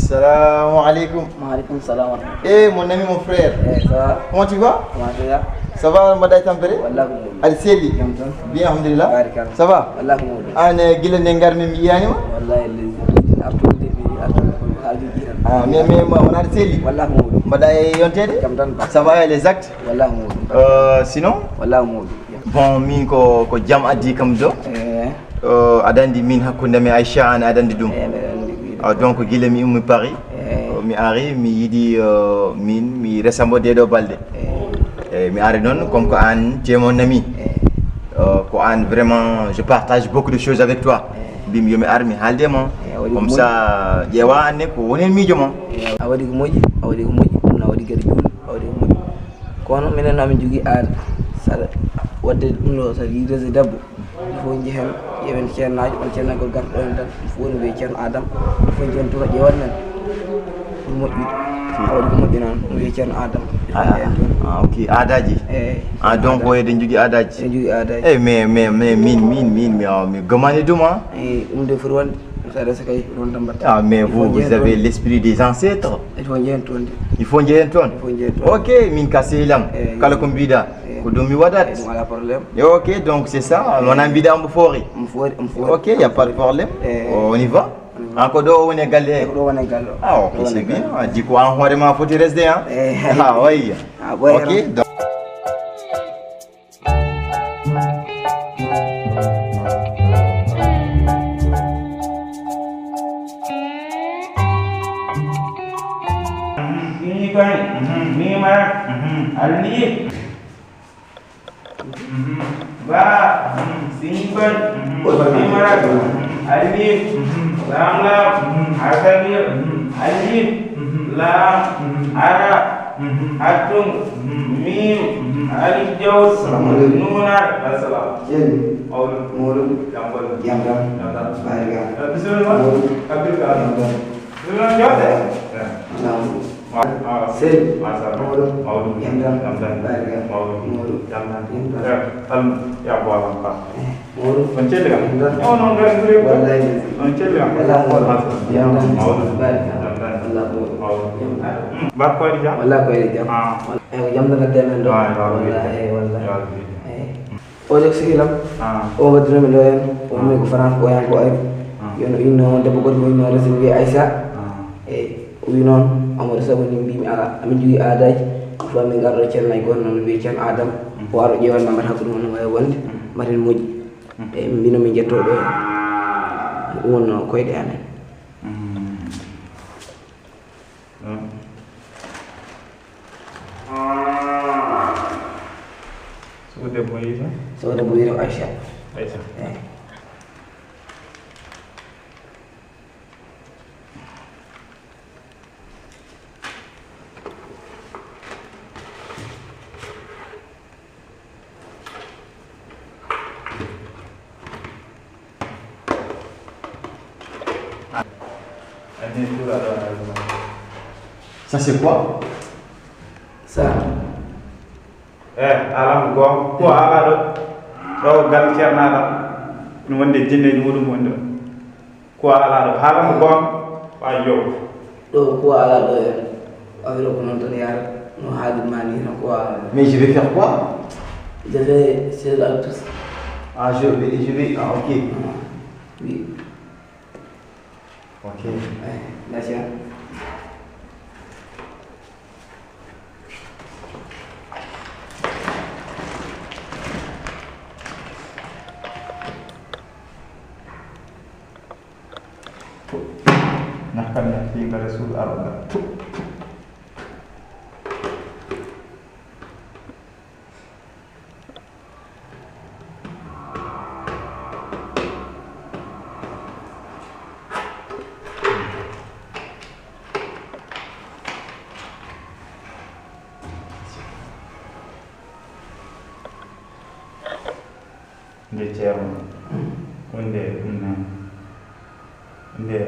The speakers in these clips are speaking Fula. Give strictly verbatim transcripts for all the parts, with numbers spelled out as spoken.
Salam alaikum. Wa alaikum salam wa rahmatullah. Eh, mon ami, mon frère. Eh, ça va? Comment tu vas? Comment tu vas? Ça va, mbaɗɗa e tampere? Wallah, ko moƴƴi. Aɗa selli? Jam tan. Bien, alhamdulillah. Barikalla. Ça va? Wallah, ko moƴƴi. An, eh, gila nde ngarmi mi yiyaani ma? Wallahi, leydi artude mi artude ko haalduji tan. Ah, mais, mais, ma, on aɗa selli? Wallah, ko moƴƴi. Mbaɗɗa e yonteede? Jam tan, ba. Ça va, et les actes? Wallah, ko moƴƴi. Euh, sinon? Wallah, ko moƴƴi. Bon, min ko, ko jam addi kam ɗo. Eh. Euh, aɗa anndi min hakkunde mi Aïcha, an aɗa anndi ɗum. Eh, mbeɗa anndi ɗum. Ah, donc, gila mi ummi Paris. Eh. Euh, mi ari, mi yiɗi, euh, min, mi resa mo ɗee ɗoo balɗe. Eh. Eh, mi ari noon, comme ko an, tu es mon ami. Eh. Euh, ko an, vraiment, je partage beaucoup de choses avec toi. Eh. Mbimi yo mi ar, mi haalde ma. Eh, a waɗi ko moƴƴi. Comme ça, ƴeewa an ne ko woni heen miijo ma. Eh, a waɗi ko moƴƴi, a waɗi ko moƴƴi, ɗum na waɗi geɗe juulɗe, a waɗi ko moƴƴi. Kono minen amin jogii aada, saɗa waɗde ɗum ɗo, saɗa yiɗirde debbo, il faut njehen, ƴeewen ceernaajo, on ceernaajo garɗo ɗo en tan, il faut woni wiyee ceerno Adam, il faut njehen toon ƴeewat men. Ɗum moƴƴi, a waɗi ko moƴƴi noon, ɗum wiyee ceerno Adam. Ah, ah, ok, aadaaji. Eeyi. Ah, donc eɗen njogii aadaaji. Eɗen njogii aadaaji. Eeyi, mais, mais, mais min, min, min, mi, ah, mi gomani ɗum, ah. Eeyi, ɗum de foti wonde. Saɗa so kay ɗon tan mbaɗta. Ah, mais vous, vous avez l'esprit des ancêtres. Il faut njehen toon de. Il faut njehen toon. Il faut njehen toon. Ok, min ka sehil am. Eh, kala ko mbiɗa, eh, ko ɗum mi waɗat. Eh, ɗum alaa problème. Eh, ok, donc c'est ça. Eh. Wona mbiɗa omo foori. Omo foori, omo foori. Ok, y a pas de problème. Eh. On y va. On y va. Ah, ko ɗo o woni e galle he? Ko ɗo woni e galle o. Ah, ok, c'est bien. Ah, di ko an hoore ma foti resde, hein? Eh. Ah, oui. Ah, ɓooy. Ok, donc. Miimara, alif. Ba, sin koy, miimara, alif, lam lam, asagir, alif, lam, ara, atum, miim, alif jaw, nuunar. Assalam. Ceerno. Mawɗum. Mawɗum. Jam tan. Jam tan. Barika. Eh, bisimilla. Mawɗum. Abdul Karim. Jam tan. Bisimilla, jooɗe. Eh. Naam. Wa-, wa-, sel. Masha Allah. Mawɗum. Mawɗum. Jam tan. Jam tan. Barika. Mawɗum. Mawɗum. Jam tan. Jam tan. Eh, Almu, ya bo Alam Ba. Eh, mawɗum. On celli kam? Jam tan. Eh, onon ngari gure ko? Wallahi. On celli kam? Wallahi. Masha Allah. Jam tan. Mawɗum. Barika. Jam tan. Allah ko. Mawɗum. Jam tan. Mm. Ba ko waɗi jam? Wallahi ko waɗi jam. Ah. Eyi, ko jam tan addi amen ɗo. Ah, ya Rabbi. Wallahi, eyi, wallahi. Ya Rabbi. Eyi. O de ko sehil am. Ah. O waddunoo mi ɗo heen. O ummi ko France, o yahan ko ari. Ah. Yo no innoo debbo goɗɗo mo innoo resi wiyee Aïssa. Ah. Eyi, o wi noon, Amadou Sow ni mbimi ala, amin jogii aadaaji. Ko fof min ngarɗo ceernaji goɗɗo noon wiyee ceerno Adam. Mm. O waro ƴeewan ma mbaɗa hakkude mon no wawi wonde. Mm. Mbaɗen moƴƴi. Mm. Eyi, min mbino min njettoo ɗo. Ɗum wonno koyɗe amen. Mm. Mm. Suude mo yiita? Suude mo yiita Aïcha. Aïcha. Eyi. Ça, c'est quoi? Ça. Eh, alam gom, ko ala ɗo. Ɗo gal Ceerno Adam. No wonde jinneeji muɗum woni ɗo. Ko ala ɗo. Haala mo gom, wa yo. Ɗo ko ala ɗo en. Awiro ko noon tan yaara. No haalirma ni tan ko ala ɗo. Mais je vais faire quoi? Je vais sur la tous. Ah, je vais, je vais, ah, ok. Oui. Ok. Eh, Dacia. Nahkan nahki nga Rasul Arda. Nde ceerno. Mm. Wonde ɗum noon. Nde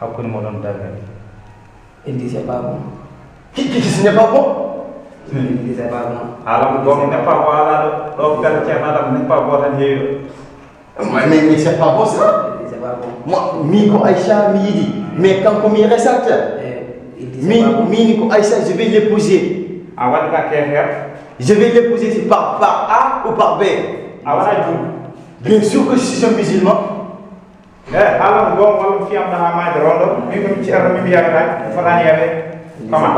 hakkunde moɗon daggal. Il dit c'est pas bon. Qui, qui, qui, ce n'est pas bon? Il dit c'est pas bon. Haala mo goonga n'est pas bon, alaa ɗo, ɗo gal ceerno Adam n'est pas bon tan heewi ɗo. Mais, mais, mais c'est pas bon ça. Il dit c'est pas Moi, mi ko Aïcha mi yiɗi, mais kanko mi resat. Min, min ko Aïcha, je vais l'épouser. A waɗi ka keefeer. Je vais l'épouser, c'est par, par A ou par B. A waɗa juum. Bien sûr que je suis un musulman. E haala mo goonga walla mo fiyam ɗo haa maayde rondo, min ko mi ceerno, min mi yawetaake, mi fotaani yaweede. Comment?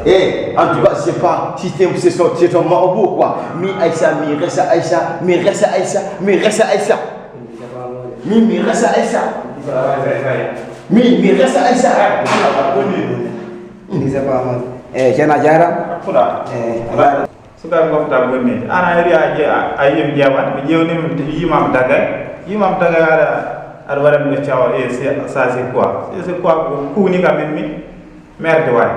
Eh, en tout cas, je sais pas si c'est un, c'est son, c'est un marabout ou quoi. Mi Aïcha, mi resa Aïcha, mi resa Aïcha, mi resa Aïcha. Mi, mi resa Aïcha. Mi, mi resa Aïcha. Ɗum c'est pas mal. Eyi, ceerno a jaaraama. Hakkuɗa. Eyi, a jaaraama. Sukaaɓe goppata bonneeji. An a ari a ƴe- a yiya mi ƴeewan, mi ƴeewnima, mi yiima mi dagay. Yiima mi dagay, aɗa aɗa waɗa mi ɗo cawa. E ça c'est quoi? C'est quoi? Ko kuwni kam min mi merde waay.